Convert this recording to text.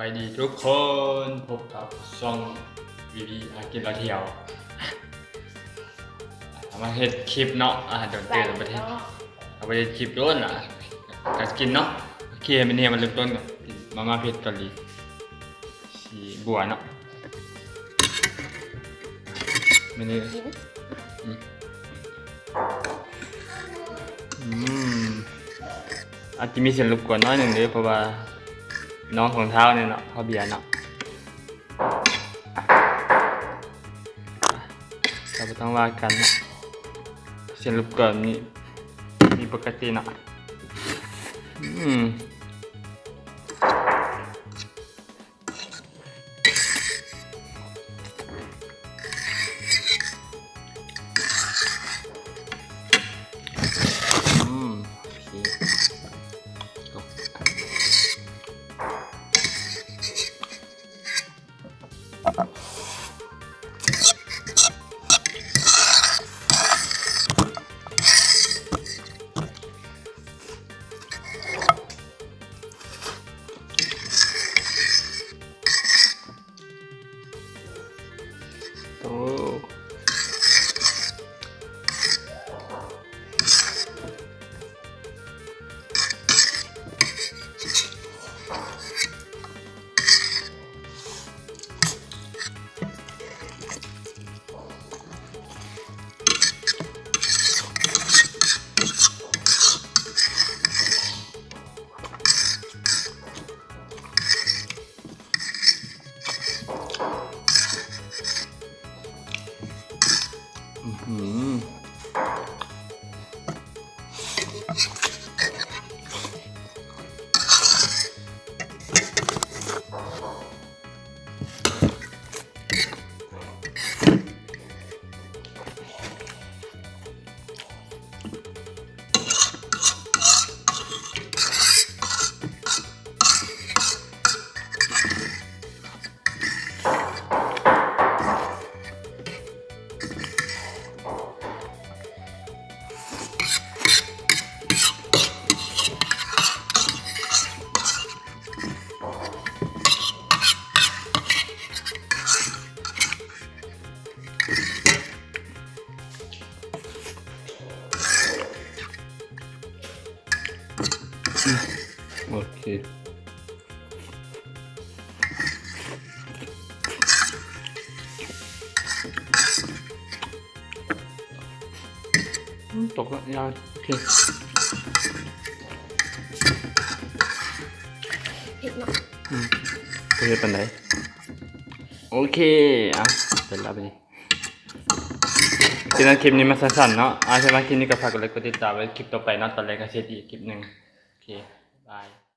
ສະບາຍດີທຸກຄົນ, ພົບກັບຊ່ອງ ວີວີ ຫາກິນລາວທ່ຽວ. ເອົາມາເຮັດຄລິບເນາະ, ອ່າ ໂດນເຕີບແລ້ວບໍ່ໄດ້ ເຮົາບໍ່ໄດ້ເຮັດຄລິບໂດນລະ ກະກິນເນາະ. ໂອເຄ ມື້ນີ້ມາເລີ່ມຕົ້ນກັນ ມາມ່າເຜັດເກົາຫຼີ ສີບົວເນາະ. ມື້ນີ້ ກິນ ອືມ ອືມ ອາດຈະມີສຽງລົບກວນໜ້ອຍໜຶ່ງເດີ ເພາະວ່ານ້ອງຂອງທ້າວນີ້ເນາະ ພໍ່ເບຍເນາະ ກໍບໍ່ຕ້ອງວ່າກັນເນາະ. ສຽງລົບກວນນີ້ມີປົກກະຕິເນາະ. ອືມ ອືມ ໂອເຄ ໂອ້ ອືຫື. ໂອເຄ ອືມ ຕົກລະ ຢ່າ ໂອເຄ ເຜັດເນາະ ອືມ ບໍ່ເຜັດປານໃດ ໂອເຄ ອ່ະ ເປັນລະບາດນີ້. ສຳລັບຄລິບນີ້ມາສັ້ນໆເນາະ ອ່າ ສຳລັບຄລິບນີ້ກໍຝາກກົດໄລກົດຕິດຕາມໄວ້ຄລິບຕໍ່ໄປເນາະ ຕອນແລງກໍຊິເຮັດອີກຄລິບໜຶ່ງ ໂອເຄ ບາຍ.